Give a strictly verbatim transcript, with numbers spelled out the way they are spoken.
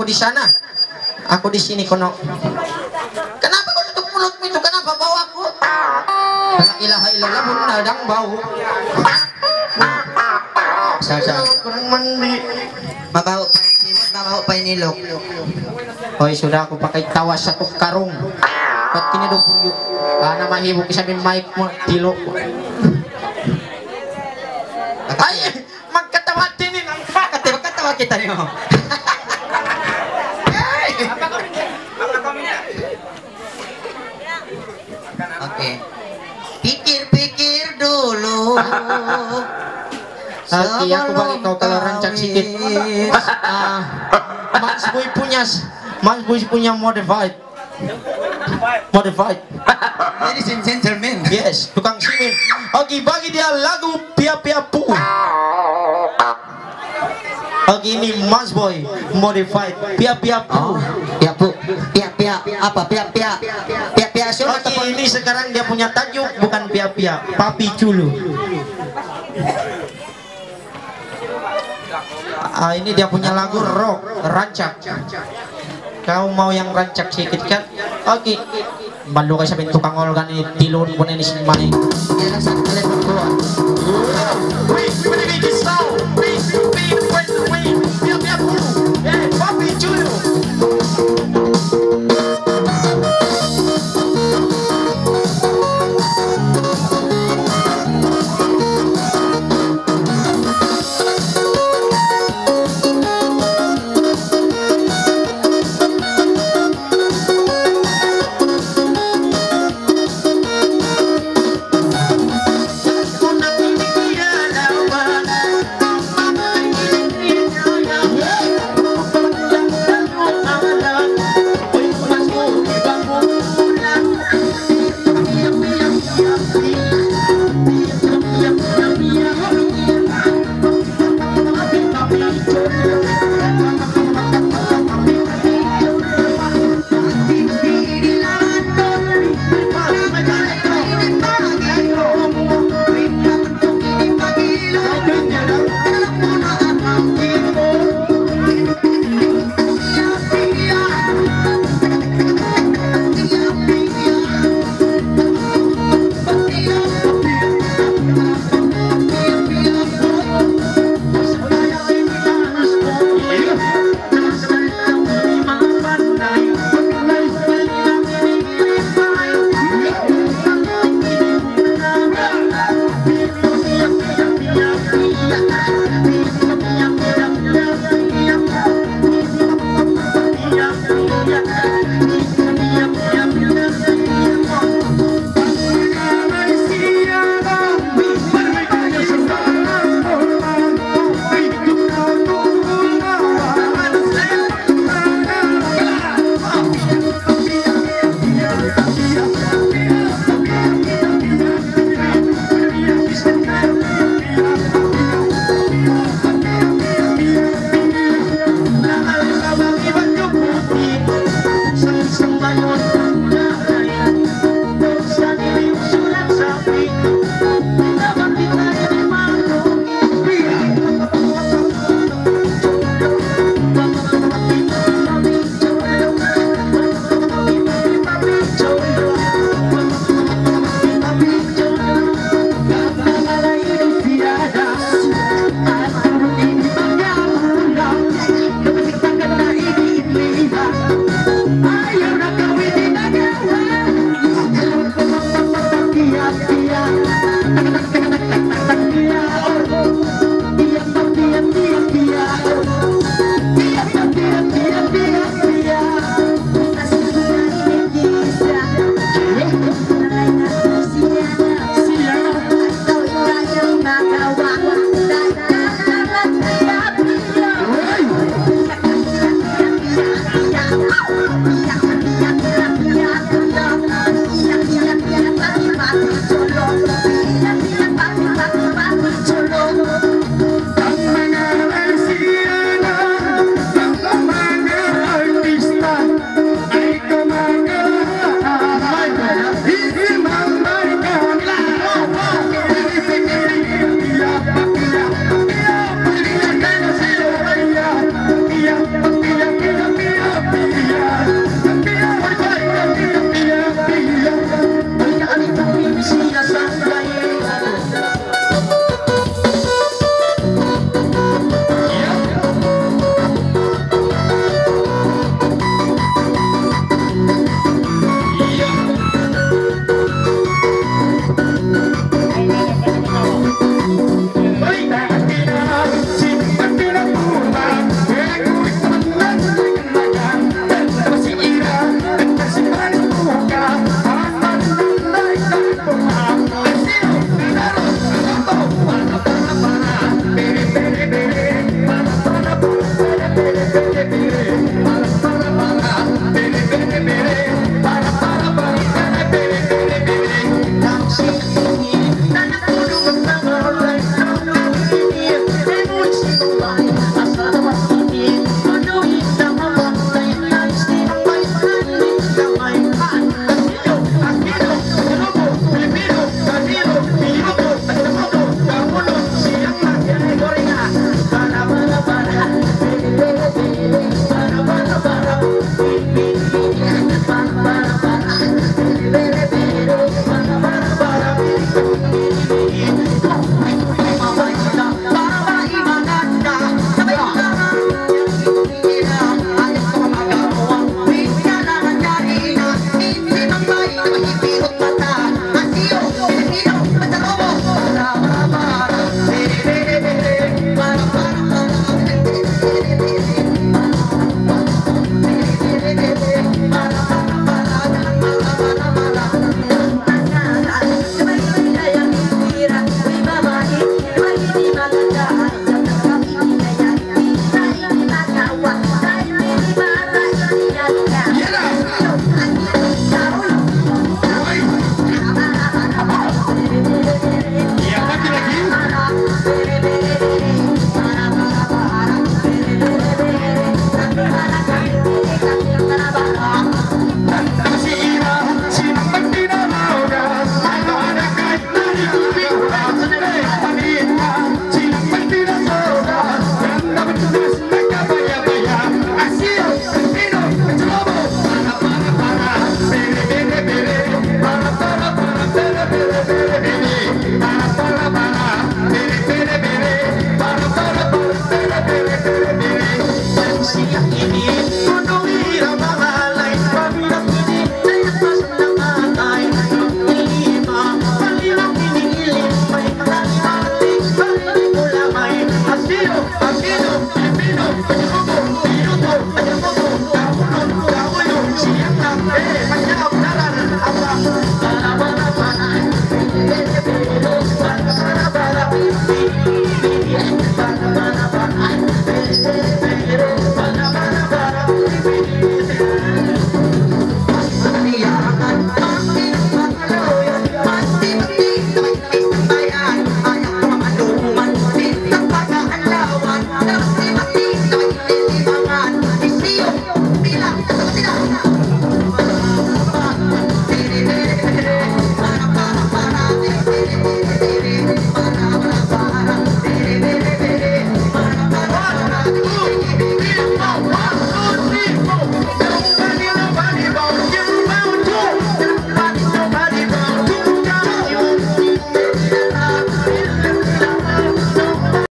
di sana, aku di sini kono. Kenapa kau tutup mulutmu itu? Kenapa bau aku? La ilaha illallah, bunda dang bau. Sasa. Kurang mandi. Mabau pain simut, mabau pain ilok. Oi, sudah aku pakai tawas satu karung. Buat kini dua puluh. Ah, nama ibu kisah main mic mo tilo. Ay, magkatawa din ni lang. Katawa, katawa kita niyo. Ay. Okay. Pikir-pikir dulu. Okay, aku bagi kau kalau rancak sikit. Ah, Mas Boy punya, Mas Boy punya modified. Modified. Ladies and gentlemen. Yes, tukang simin. Okay, bagi dia lagu Pia Pia Pu. Okay, ini Mas Boy modified. Pia Pia Pu. Oh, Pia Pu. Pia Pia apa? Pia Pia. Pia Pia suruh. Okay, ini sekarang dia punya tajuk bukan Pia Pia, Papi Culu. Ah, ini dia punya lagu rock, rancak. Kau mau yang rancak sikit kan? Okay. Malu kau sampai tukang organ ini, tilun pun ini semai. Ya, rasa kalian